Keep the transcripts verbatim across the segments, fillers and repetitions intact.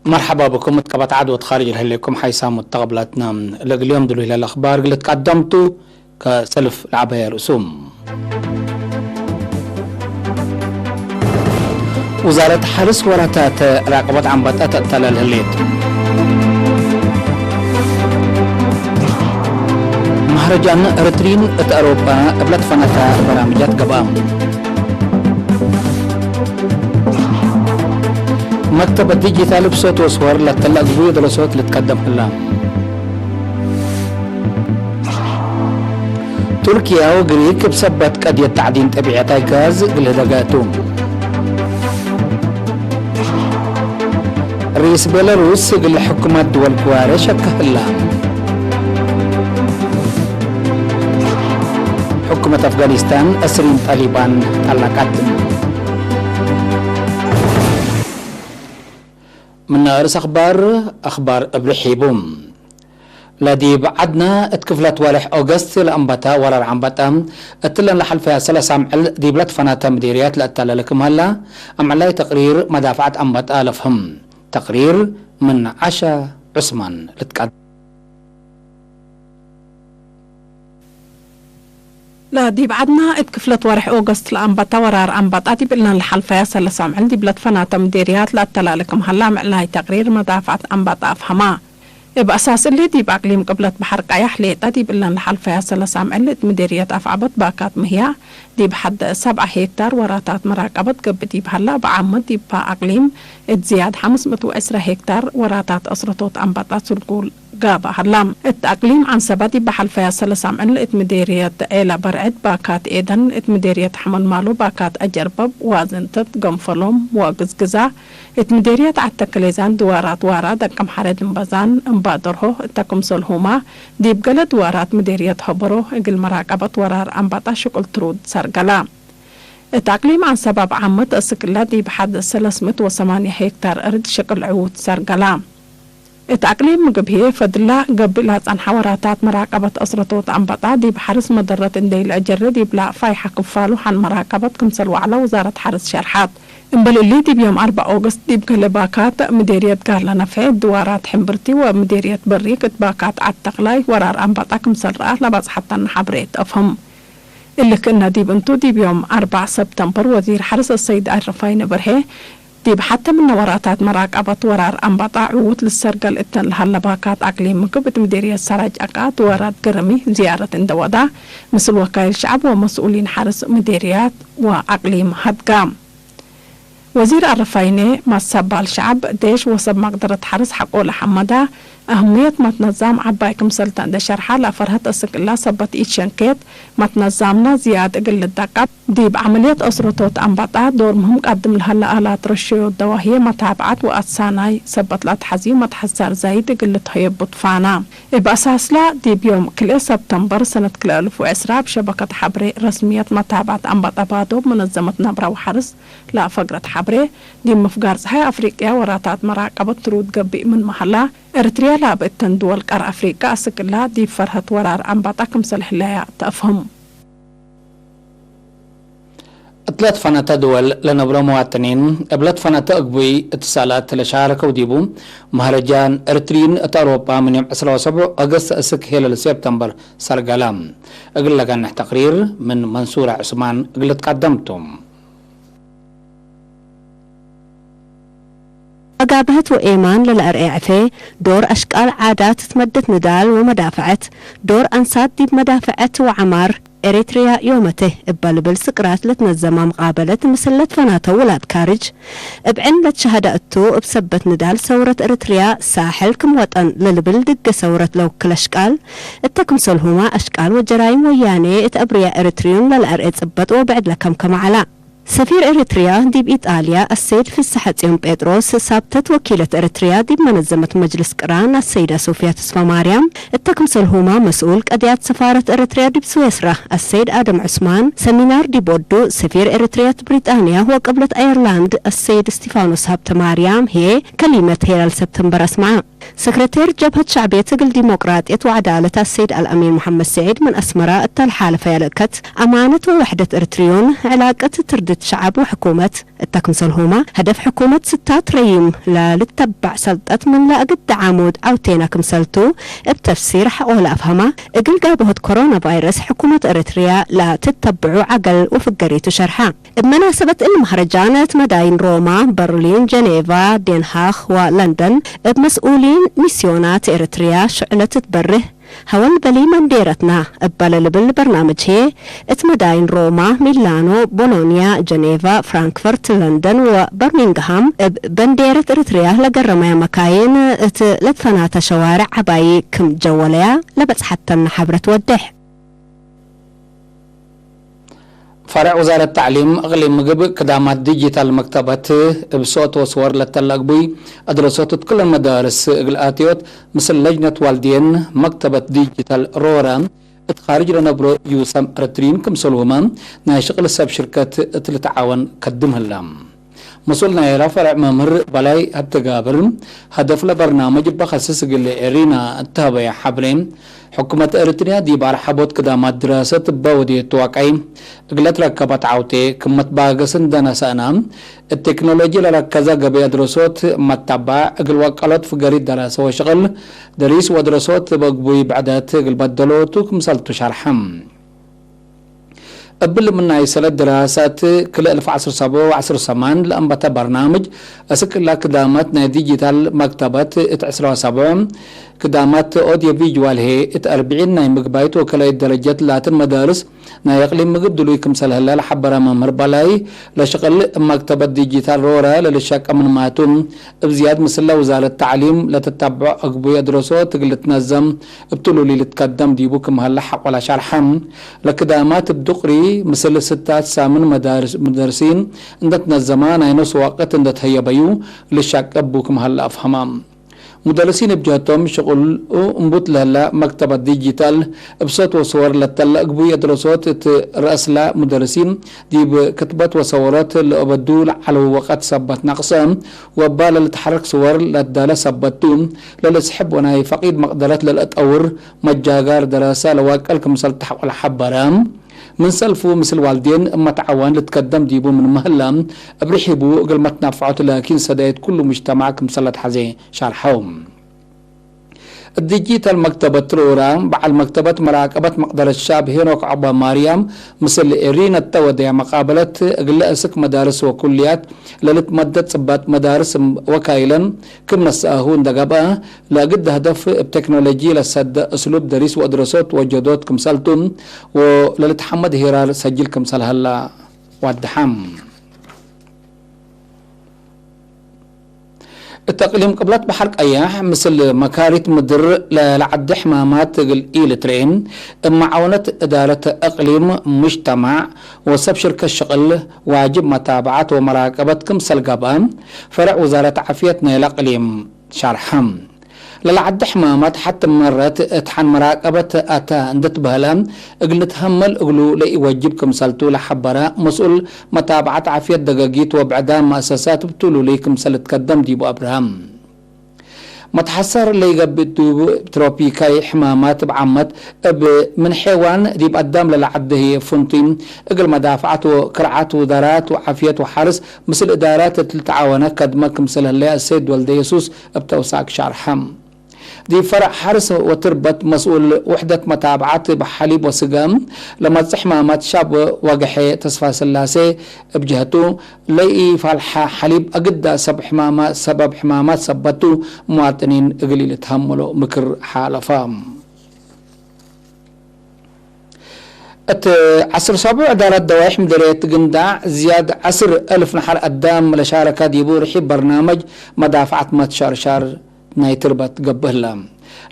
መርሐባ ብኩም እት ቀበት ዐድ ወእት ካርጅ ለህሌኩም ሓይሳም ወተቀብላትና። ለእግል ዮም ድሉይ ለለአክባር እግል ልትቀደም ቱ። ከሰልፍ ለዐበየ ርእሱ። ውዛረት ሐርስ ወራታት ራቀበት ዐንበጣ ተአተላል ህሌት። መህረጃን ኤረትርዪን እት አውሮፓ እብ ለትፈነተ በራምጃት ገብአ። መክተብ ዲጂታል እብ ሶት ወስወር ለተለአግቡ ደረሶት ልትቀደም ህለ። ቱርክያ ወግሪክ እብ ሰበት ቀድየት ተዕዲን ጠቢዕያታይ ጋዝ እግል ህደገ ቱ። ርኢስ ቤላሩስ እግል ሕኩመት ድወል ግዋሬ ሸከ ህላ። ሕኩመት አፍጋኒስታን እስሪን ጣሊባን ጠለቀት። ምነ አርእስ አክባር፣ አክባር እብ ርሒቡ። ለዲብ ዐድነ እት ክፍለት ወሬሕ ኦገስት ለአንበተ ወራር ዐንበጣ፣ እትለን ለሐልፈያ ሰለስ አምዕል ዲብ ለትፈናተ ምዴርያት ለአተላለ ክም ሀላ፣ አምዕላይ ተቅሪር መዳፍዐት ዐንበጣ ለፍህም። ተቅሪር ምን ዓሻ ዑስማን ልትቀደም። ለዲብ ዐድነ እት ክፍለት ወሬሕ ኦገስት ለአንበተ ወራር ዐንበጣ፣ ዲብ እለን ለሐልፈያ ሰለስ አምዕል ዲብ ለትፈናተ ምዴርያት ለአተላለ ክም ሀላ፣ አምዕላይ ተቅሪር መዳፍዐት ዐንበጣ አፍሀማ። እብ አሳስ እሊ፣ ዲብ አቅሊም ቅብለት በሐር ቀያሕ ሌጠ፣ ዲብ እለን ለሐልፈያ ሰለስ አምዕል እት ምዴርየት አፍዐበት ባካት ምህያ፣ ዲብ ሐድ ሰብዐ ሄክታር ወራታት መራቀበት ገብእ ዲብ ሀላ፣ እብ ዓምት ዲብ አቅሊም እት ዝያድ ሐምስ ምእት ወዕስረ ሄክታር ወራታት አስረቶት አንበጣ ስርጉል ጋብእ ሀላ። እት አቅሊም ዐንሰበ ዲብ ሐልፈያ ሰለስ አምዕል እት ምዴርየት ዔለ በርዕድ ባካት ኤደን፣ እት ምዴርየት ሐመልማሎ ባካት አጀርበብ፣ ዋዝንተት፣ ገንፈሎም ወግዝግዛ፣ እት ምዴርየት ዐድ ተክሌዛን ድዋራት ዋራ፣ ደቀምሐሬ ድንበዛን፣ እምባደርሆ፣ እተ ክምሰልሁመ ዲብ ገሌ ድዋራት ምዴርየት ሀበሮ እግል መራቀበት ወራር አንበጣ ሽቅል ትሩድ ሰርገላ። እት አቅሊም ዐንሰበ እብ ዓምት እስክለ ዲብ ሐድ ሰለስ ምእት ወሰማንየ ሄክታር እርድ ሽቅል ዕዉት ሰርገላ። እት አቅሊም ምግብ ህዬ ፈድላ ገብእ ለጸንሐ ወራታት መራቀበት አስረቶት አንበጣ ዲብ ሐርስ መደረት እንዴ ኢለአጀሬ ዲብላ ፋይሐ ክፋሉ ሐን መራቀበት ክምሰል ወዐለ ውዛረት ሐርስ ሸርሐት። እምበል እሊ፣ ዲብ ዮም አርበዕ ኦገስት ዲብ ገሌ ባካት ምዴርየት ጋርለ ነፍዔ፣ ድዋራት ሕምብርቲ ወምዴርየት በሪክ እት ባካት ዐድ ተክላይ ወራር አንበጣ ክምሰል ረአ ለባጽሐተነ ሐብሬ እት አፍህም። እሊ ክእነ ዲብ እንቱ፣ ዲብ ዮም አርበዕ ሰብተምበር ወዚር ሐርስ አሰይድ አረፋይነ በርሄ፣ ዲብ ሐተ ምነ ወራታት መራቀበት ወራር አንበጣ ዕዉት ልሰርገል እተን ለሀለ ባካት አቅሊም ምግብ እት ምዴርየት ሰራጅ አቃ፣ ድዋራት ገረሚ ዝያረት እንደ ወዳ፣ ምስል ወካይል ሸዐብ ወመስኡሊን ሐርስ ምዴርያት ወአቅሊም ሀድጋ። ወዚር አረፋይኔ፣ መሰባል ሸዐብ፣ ዴሽ ወሰብ መቅደረት ሐርስ ሐቆ ለሐመዳ፣ አህምየት መትነዛም ዐባይ ክምሰልተ እንዴ ሸርሐ፣ ለፈርሀት እስክ እላ ሰበት ኢትሸንኬት፣ መትነዛምነ ዝያድ እግል ልደቀብ፣ ዲብ ዐመልየት አስረቶት አንበጣ ዶር ምህም ቀድም ለሀለ አላት ረሸዮት ደዋህዬ መታብዐት ወአትሳናይ ሰበት ለአትሐዝዩ መትሐሳር ዛይድ እግል ልትሀየቡ ትፋና። እብ አሳስላ፣ ዲብ ዮም ክልኤ ሰብተምበር ሰነት ክልኤ አልፍ ወዕስራ፣ እብ ሸበከት ሐብሬ ረስምየት መታብዐት አንበጣ ባዶብ መነዘመት ነብረ ወሐርስ ለፈግረት ሐብሬ፣ ዲብ ምፍጋር ጸሓይ አፍሪቅያ ወራታት መራቀበት ትሩድ ገብእ ምንመ ሀላ፣ ኤረትርያ ላብ እተን ድወል ቀር አፍሪቀ አስክ እላ ዲብ ፈርሀት ወራር አንበጣ ክምሰል ህለያ ተአፍህም። እት ለትፈነተ ድወል ለነብሮ መዋጥኒን፣ እብ ለትፈነተ እግቡይ እትሳላት ለሻረከው ዲቡ፣ መህረጃን ኤረትርዪን እት አውሮጳ ምን ዮም ዕስራ ወሰቡዕ ኦገስት እስክ ሄለል ሴፕተምበር ሰርገለ። እግል ለገንሕ ተቅሪር ምን መንሱረ ዑስማን እግል ልትቀደም ቱ። መጋብህት ወኤማን ለለአርኤ ዕፌ፣ ዶር አሽቃል ዓዳት እት መደት ንዳል ወመዳፈዐት፣ ዶር አንሳት ዲብ መዳፈዐት ወዐማር ኤሪትርያ ዮመቴ እበ ልብል ስቅራት ለትነዘመ መቃበለት ምስል ለትፈናተው ውላድ ካርጅ፣ እብ ዕን ለትሸሀደ እቱ፣ እብ ሰበት ንዳል ሰውረት ኤሪትርያ ሳሕል ክም ወጠን ለልብል ድገ ሰውረት ለውክል አሽቃል፣ እተ ክምሰልሁመ አሽቃል ወጀራይም ወያኔ እት አብርያ ኤሪትርዩን ለለአርኤ ጽበጥ ወብዕድ ለከምከመ ዐላ። ሰፊር ኤሪትርያ ዲብ ኢጣልያ አሰይድ ፍሰሐጽዮን ጴጥሮስ፣ ሳብተት ወኪለት ኤሪትርያ ዲብ መነዘመት መጅልስ ቅራን አሰይዳ ሶፍያ ተስፋማርያም፣ እተ ክምሰልሁመ መስኡል ቀድያት ሰፋረት ኤሪትርያ ዲብ ስዌስራ አሰይድ አደም ዑስማን፣ ሰሚናር ዲብ ወዱ፣ ሰፊር ኤሪትርያ እት ብሪጣንያ ወቅብለት አየርላንድ አሰይድ እስቲፋኖስ ሀብተማርያም ህዬ ከሊመት ሄላል ሰብተምበር አስመዐ። ሰክረቴር ጀብሀት ሸዕብየት እግል ዲሞቅራጥየት ወዐዳለት አሰይድ አልአሚን መሐመድ ስዒድ ምን አስመረ እተ ለሓለፈ ያለእከት አማነት ወወሕደት ኤሪትርዩን፣ ዕላቀት ትርድት ሸዐብ ወሕኩመት እተ ክምሰልሁመ፣ ሀደፍ ሕኩመት ስታት ረዪም ለልትበዕ ሰልጠት ምን ለእግድ ዓሙድ ዐውቴና ክምሰልቱ እብ ተፍሲር ሐቆ ለአፍሀማ፣ እግል ጋብሆት ኮሮና ቫይረስ ሕኩመት ኤረትርያ ለትተብዑ ዐገል ወፍገሪቱ ሸርሐ። እብ መናሰበት እሊ መህረጃን እት መዳይን ሮማ፣ በርሊን፣ ጀኔቫ፣ ዴንሃክ ወለንደን እብ መስኡሊን ሚስዮናት ኤረትርያ ሽዕለት ትትበርህ ሀወል በሊ መንዴረትና እበ ለልብል በርናምጅ ህዬ፣ እት መዳይን ሮማ፣ ሚላኖ፣ ቦሎንያ፣ ጀኔቫ፣ ፍራንክፈርት፣ ለንደን ወበርሚንግሃም እብ በንዴረት ኤረትርያ ለገረመያ መካይን እት ለትፈናተ ሸዋርዕ ዐባዪ ክም ጀወለያ ለበጽሐተነ ሐብረት ወዴሕ። ፈርዕ ውዛረት ተዕሊም እቅሊም ምግብ ክዳማት ዲጂታል መክተበት እብ ሶት ወስወር ለተለ እግቡይ አድረሶት እት ክለን መዳርስ እግል አትዮት ምስል ለጅነት ዋልድየን መክተበት ዲጂታል ሮረ እት ካርጅ ለነብሮ ዩሰም ኤረትርዪን ክምሰልሁመ ናይ ሽቅል ሰብ ሽርከት እት ልትዓወን ከድም ህለ። መስኡል ናይለ ፈርዕ መምህር በላይ ሀብተጋብር፣ ሀደፍ ለበርናምጅ እበ ከስስ እግል ኤሪና እተ ሀበየ ሐብሬ፣ ሕኩመት ኤረትርያ ዲብ አርሐቦት ክዳማት ድራሰት እበ ወዴቱ ዋቅዒ እግለ ትረከበት ዐውቴ ክም መትባገስ እንደ ነሰአነ፣ እት ቴክኖሎጂ ለረከዘ ገበይ አድረሶት መተባዕ እግል ወቀሎት ፍገሪት ደራሰ ወሽቅል ደሪስ ወአድረሶት እብ አግቡይ ብዕደት እግል በደሎቱ ክምሰልቱ ሸርሐ። እብሊ ምን ናይ ሰነት ድራሳት ክልኤ እልፍ ዐስር ሰብዑ ወዐስር ሰማን ለአንበተ በርናምጅ፣ አስክ እላ ክዳማት ናይ ዲጂታል መክተበት እት ዕስራ ሰብዑ ክዳማት ኦድዮ ቪጅዋል ህዬ እት አርብዒን ናይ ምግባይት ወከላይት ደረጀት ላትን መዳርስ ናይ እቅሊም ምግብ ድሉይ ክምሰል ህለ ለሐበረ መምህር በላይ፣ ለሽቅል እብ መክተበት ዲጂታል ሮረ ለልሸቀ ምንማቱ፣ እብ ዝያድ ምስለ ውዛረት ተዕሊም ለትተብዖ አግቡይ አድረሶት እግል ልትነዘም እብ ትሉሊ ልትከደም ዲቡ ክም ሀለ ሐቆ ለሸርሐ፣ ለክዳማት እብ ዱቅሪ ምስል ስታት ሳምን መዳርስ-፣ መደርሲን እንደ ትነዘማ ናይ ኖስ ወቅት እንደ ተህየበዩ ልሸቅብ ቡ ክም ሀለ አፍሀማ። ሙደርሲን እብ ጀህቶም ሽቁሉ እምቡት ለህለ መክተበት ዲጂታል እብ ሶት ወስወር ለተለ እግቡይ አድረሶት እት ረአስለ ሙደርሲን ዲብ ክትበት ወሰወሮት ለአበዱ ለዐለው ወቀት ሰበት ነቅሰ ወእባ ለልትሐረክ ስወር ለዳለ ሰበት ቱ፣ ለልስሕብ ወናይ ፈቂድ መቅደረት ለልአጠውር መጃጋር ደረሰ ለዋቀል ክምሰል ተሐቆ ለሐበረ። ምን ሰልፉ ምስል ዋልዴን እመ ተዓዋን ልትከደም ዲቡ ምንመ ህለ፣ እብ ርሒቡ እግል መትናፈዖት ላኪን ሰዳየት ኩሉ ሙጅተማዕ ክምሰል ለትሐዜ ሻርሐው። እት ዲጂታል መክተበት ትሮራ፣ በዐል መክተበት መራቀበት መቅደረት ሻብ ሄኖክ ዐባ ማርያም፣ ምስል ኤሪነ እተ ወደያ መቃበለት፣ እግለ እስክ መዳርስ ወኩልያት ለልትመደድ ጽባጥ መዳርስ ወካይለን ክም ነሰአሁ እንደ ገብአ፣ ለእግድ ሀደፍ እብ ቴክኖሎጂ ለሰደ እስሉብ ደሪስ ወአድረሶት ወጀዶት ክምሰልቱ፣ ወለልትሐመድ ሄራር ሰጅል ክምሰል ሀላ ዋድሐም። እት አቅሊም ቅብለት በሐር ቀያሕ፣ ምስል መካሪት ምድር ለለዐደ ሕማማት እግል ኢልትርኤ፣ እብ መዓውነት እዳረት እቅሊም፣ ሙጅተማዕ ወሰብ ሽርከት ሽቅል ዋጅብ መታብዐት ወመራቀበት ክምሰል ገብአ፣ ፈርዕ ውዛረት ዓፍየት ናይለ አቅሊም ሸርሐ። ለለዐደ ሕማማት ሐቲ መረት እት ሐን መራቀበት አተ እንዴ ትበህለ፣ እግል ንትሀመል እግሉ ለኢወጅብ ክምሰልቱ ለሐበረ መስኡል መታብዐት ዓፍየት ደገጊት ወብዕዳም መአሰሳት እብ ትሉሉይ ክምሰል ልትከደም ዲቡ አብርሀ። መትሐሰር ለኢገብእ ዲቡ ትሮፒካይ ሕማማት እብ ዓመት እብ ምን ሐይዋን ዲብ አዳም ለለዐደ ህዬ ፍንቱይ እግል መዳፍዐት ወክርዓት ውዛራት ወዓፍየት ወሐርስ ምስል እዳራት እት ልትዓወነ ከድመ ክምሰል ህለየ አሰይድ ወልደ የሱስ እብ ተውሳክ ሻርሐ። ዲብ ፈርዕ ሐርስ ወትርበት መስኡል ውሕደት መታብዐት እብ ሐሊብ ወስገም ለመጽእ ሕማማት ሻብ ወገሐ ተስፋስላሴ እብ ጀህቱ፣ ለኢፋልሐ ሐሊብ አግዳ ሰብ ሕማማ-፣ ሰበብ ሕማማት ሰበት ቱ፣ ሙዋጥኒን እግል ኢልትሀመሎ ምክር ሓለፈ። እት ዐስር ሰቡዕ እዳረት ደዋይሕ ምድርየት ግንዳዕ ዝያድ ዐስር እልፍ ነሐር አዳም ለሻረከ ዲቡ ርሒብ በርናመጅ መዳፍዐት መትሸርሻር ናይ ትርበት ገብእ ህለ።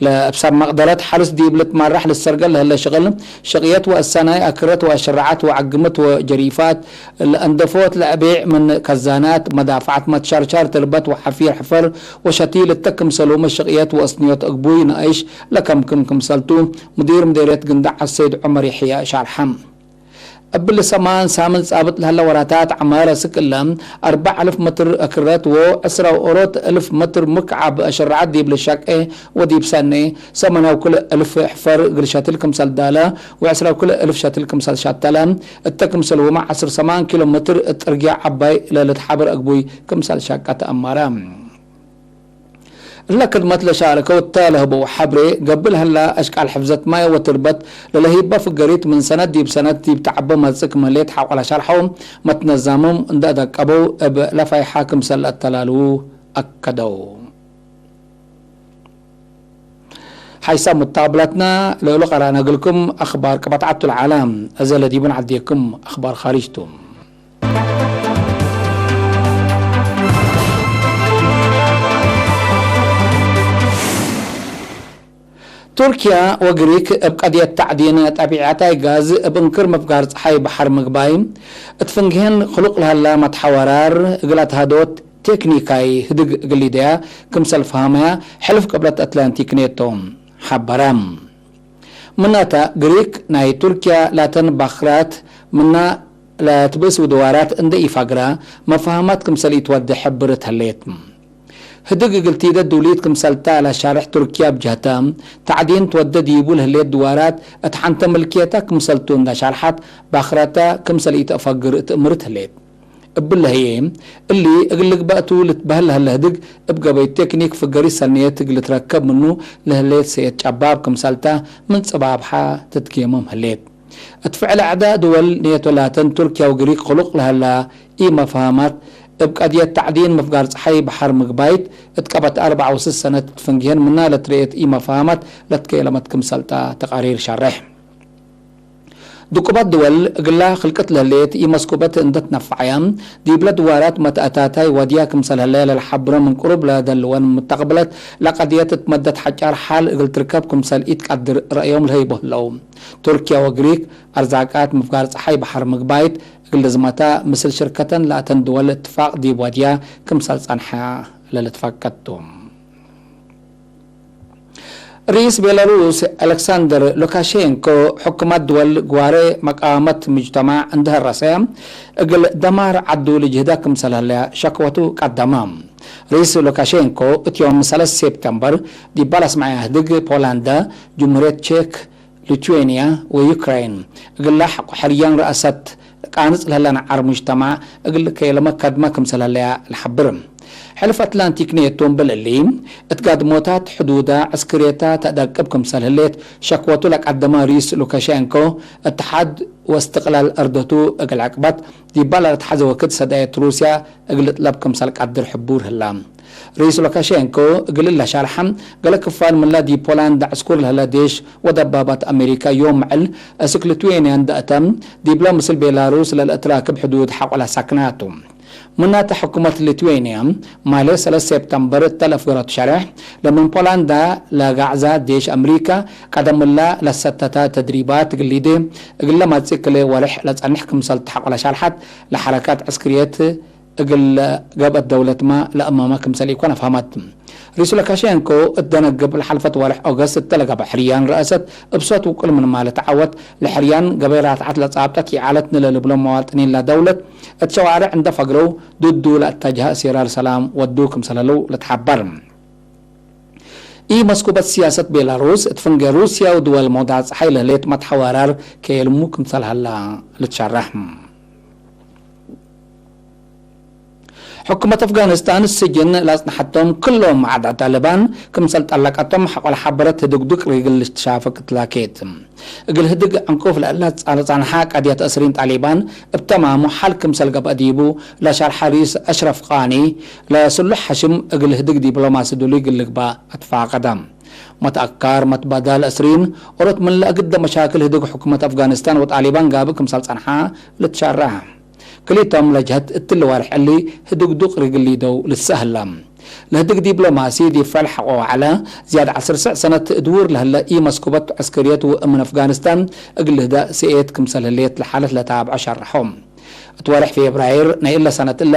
ለእብ ሰብ መቅደረት ሐርስ ዲብ ልትመራሕ ልትሰርገል ለህለ ሽቅል፣ ሽቅየት ወእሰናይ፣ አክረት ወአሸረዓት ወዐግምት ወጀሪፋት፣ ለአንደፎት ለአቤዕ ምን ከዛናት፣ መዳፍዐት መትሸርሻር ትርበት ወሐፊር ሕፈር ወሸቲል እተ ክምሰልሁመ ሽቅየት ወእስንዮት እግቡይ ነአይሽ ለከምክም ክምሰልቱ፣ ሙዲር ምዴርየት ግንዳዕ አሰይድ ዑመር የሕያ ሻርሐ። እብሊ ሰማን ሳምን ጻብጥ ለህለ ወራታት ዐመር አስክ እለ፣ አርበዕ አልፍ ምትር ክረት ወዕስራ ወኦሮት አልፍ ምትር ሙክዓብ አሽራዓት ዲብ ልሸቄ ወዲብ ሰኔ፣ ሰማንያው ክልኤ አልፍ ሕፈር እግል ሸትል ክምሰል ዳለ ወዕስራው ክልኤ አልፍ ሸትል ክምሰል ሸተለ፣ እተ ክምሰልሁመ ዐስር ሰማን ኪሎ ምትር እት ጥርግያ ዐባይ ለልትሓብር አግቡይ ክምሰል ሸቀ ተአመረ። እለ ክድመት ለሻረከው እተ ለህበው ሐብሬ፣ ገብእ ለህላ አሽቃል ሕፍዘት ማይ ወትርበት ለለህይበ ፍገሪት ምን ሰነት ዲብ ሰነት ዲብ ተዐበ መጽእ ክም ህሌት ሐቆ ለሸርሐው መትነዛምም እንዴ አደቀበው እብ ለፋይሐ ክምሰል ለአተላልዉ አከደው። ሐይሳም ሙታብላትና ለእሉ ቀራና እግልኩም አኽባር ቅበትዓቱ ለዓለም፣ እዘ ለዲቡን ዐዴኩም አኽባር ኻሪጅ ቱ። ቱርክያ ወግሪክ እብ ቀድየት ተዕዲን ጠቢዐታይ ጋዝ እብ እንክር ምፍጋር ጸሓይ በሐር ምግባይ እት ፍንግሄን ክሉቅ ለሀላ መትሐወራር እግል አትሃዶት ቴክኒካይ ህድግ እግል ሊደያ ክምሰል ፈሀመያ ሕልፍ ቅብለት አትላንቲክ ኔቶ ሐበረ። ምናተ፣ ግሪክ ናይ ቱርክያ ላተን ባክራት ምና ለትብእስ ድዋራት እንዴ ኢፋግራ፣ መፋህማት ክምሰል ኢትወዴ ሕብርት ህሌት። ህድግ እግል ቲደ ዱልይት ክምሰልታ ለሻርሕ ቱርክያ እብ ጀህተ፣ ተዕዲን ትወዴ ዲቡ ለህሌት ድዋራት እት ሐንተ ምልክየታ ክምሰልቱ እንዴ ሻርሐት፣ ባክራታ ክምሰል ኢተአፈግር ትእምርት ህሌት። እብለ ህዬ፣ እሊ እግል ልግበእ ቱ ልትበህል ለህለ ህድግ፣ እብ ገበይ ቴክኒክ ፍገሪት ሰንየት እግል ልትረከብ ምኑ ለህሌት ሰየት ጨባብ ክምሰልታ ምን ጽባብሐ ትትጌመም ህሌት። እት ፍዕል አዕዳእ ድወል ኔቶ ላተን ቱርክያ ወግሪክ ክሉቅ ለሀላ ኢመፋህማት፣ እብ ቀድየት ተዕዲን ምፍጋር ጸሓይ በሐር ምግባይት፣ እት ቀበት አርበዕ ወስስ ሰነት እት ፍንግሄን ምና ለትረኤት ኢመፋህማት ለትከየለመት ክምሰልታ ተቃሪር ሸሬሕ። ድቁባት ድወል እግላ ክልቅት ለህሌት ኢመስኩበት እንዴ ትነፈዐያ፣ ዲብለ ድዋራት መትአታታይ ወድያ ክምሰል ህለ ለልሓብሮ ምን ቅሩብ ለደልወን ሙተቅብለት ለቀድየት እት መደት ሐጫር ሐል እግል ትርከብ ክምሰል ኢትቀድር ረአዮም ለህይቦ ህለው። ቱርክያ ወግሪክ አርዛቃት ምፍጋር ጸሓይ በሐር ምግባይት እግል ልዝመታ ምስል ሽርከተን ላተን ድወል እትፋቅ ዲብ ወድያ ክምሰል ጸንሐ ለልትፈቀድ ቱ። ርኢስ ቤላሩስ አሌክሳንደር ሉካሼንኮ፣ ሕኩማት ድወል ግዋሬ መቃወመት ምጅተማዕ እንዴ ሀረሰ፣ እግል ደማር ዐዱ ልጅህደ ክምሰል ህለ ሸክወቱ ቀደመ። ርኢስ ሉካሼንኮ እት ዮም ሰለስ ሴፕተምበር ዲብ ባል አስመዐ ህድግ ፖላንደ፣ ጅምሁርየት ቼክ፣ ሊቱዌንያ ወዩክሬን እግላ ሐቆ ሕርያን ረአሰት ቃንጽ ለህለ ነዓር ሙጅተማዕ እግል ከየለመ ከድመ ክምሰል ህለያ ለሐብር። ሕልፍ አትላንቲክ ኔቶ እምበል እሊ፣ እት ጋድሞታት ሕዱዳ ዕስክርየታ ተአደቅብ ክምሰል ህሌት ሸክወቱ ለቀደመ ርኢስ ሉካሼንኮ፣ እትሓድ ወእስትቅላል አርደቱ እግል ዕቅበት ዲባ ለልትሐዜ ወክድ ሰዳየት ሩስያ እግል ልጥለብ ክምሰል ቀድር ሕቡር ህላ። ርኢስ ሉካሼንኮ እግል ለሻርሐ፣ ገሌ ክፋል ምንላ ዲብ ፖላንድ ዕስኩር ለህለ ዴሽ ወደባባት አሜሪካ ዮም ምዕል አስክ ሊትዌንያ እንዴ አተ፣ ዲብለ ምስል ቤላሩስ ለልአትራክብ ሕዱድ ሐቆ ለሳክናቱ። ምናተ ሕኩመት ሊትዌንያ፣ ማሌ ሰለስ ሴፕተምበር እተ ለአፍገረቱ ሸሬሕ፣ ለምን ፖላንዳ ለጋዕዛ ዴሽ አምሪካ ቀደምላ ለሰተተ ተድሪባት እግል ሊዴ፣ እግለ መጽእ ክልኤ ወሬሕ ለጸንሕ ክምሰል ተሐቆ ለሻርሐት፣ ለሐረካት ዕስክርየት እግል ገብአት ደውለትመ ለአመመ ክምሰል ኢኮን አፍሀመት። ርኢስ ሉካሼንኮ እት ደነግብ ለሐልፈት ወሬሕ ኦገስት እተ ለገብአ ሕርያን ረአሰት እብ ሶት ውቁል ምንመ ለተዐወት፣ ለሕርያን ገበይ ራትዐት ለጻብጠት ይዐለትኒ ለልብሎም መዋጥኒን ለደውለት እት ሸዋርዕ እንዴ ፈግረው፣ ድዱ ለአተጅሀ እሲራር ሰላም ወዱ ክምሰል ህለው ልትሐበር። ኢመስኩበት ሲያሰት ቤላሩስ እት ፍንጌ ሩስያ ወድወል መውዳዕ ጸሓይ ለህሌት መትሐወራር ከየልሙ ክምሰል ሀላ ልትሸረሕ። ሕኩመት አፍጋኒስታን ስጅን ለአጽንሐቶም ክሎም አዕዳድ ጣልባን ክምሰል ጠለቀቶም ሐቆ ለሐበረት ህድግ ዱቅ ሪግል ልትሻፈ ክትላኬት። እግል ህድግ ዕንቁፍ ለእለ ጸንሐ ቀድየት እስሪን ጣሊባን እብ ተማሙ ሐል ክምሰል ገብአ ዲቡ ለሸርሐ ርኢስ አሽረፍ ቃኒ፣ ለስሉሕ ሐሽም እግል ህድግ ዲፕሎማሲ ዱሉይ እግል ልግባእ አትፋቀደ። መትአካር መትበዳል እስሪን ኦሮት ምን ለእግደ መሻክል ህድግ ሕኩመት አፍጋኒስታን ወጣሊባን ጋብእ ክምሰል ጸንሐ ልትሸረሕ። ክልኢቶም ለጀህት እትሊ ዋርሕ እሊ ህድግ ዱቅ ሪግል ሊደው ልትሰአህለ። ለህድግ ዲፕሎማሲ ዲብ ፈዕል ሐቆ ወዐለ፣ ዝያድ ዐስር ሰዕ ሰነት እድውር ለህለ ኢመስኩበት ዐስከርየት ወእምን አፍጋኒስታን እግል ልህዳእ ስእየት ክምሰል ህሌት ለሓለት ለታብዖ ሸርሖ። እት ወርሕ ፌብራይር ናይ እለ ሰነት እለ፣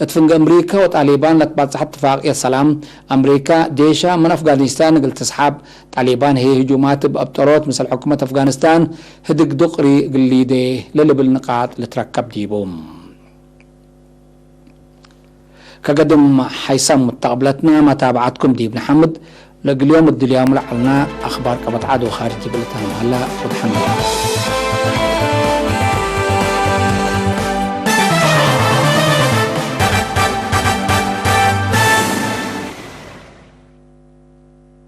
እት ፍንጌ አምሪከ ወጣሊባን ለትባጽሐ እትፋቅየት ሰላም፣ አምሪከ ጄሻ ምን አፍጋኒስታን እግል ትስሓብ፣ ጣሊባን ህይ ህጁማት እብ አብጠሮት ምስል ሕኩመት አፍጋኒስታን ህድግ ዱቅሪ እግል ሊዴ ለልብል ንቃጥ ልትረከብ ዲቡ። ከገድም ሓይሳም ሙተቅብለትና መታብዓትኩም ዲብ ነሐምድ። ለእግል ዮም እድልያሙ ለዐልና አኽባር ቀበት ዐድ ወኻርጅ ዲብ ልታመ ሀላ ወድሐን።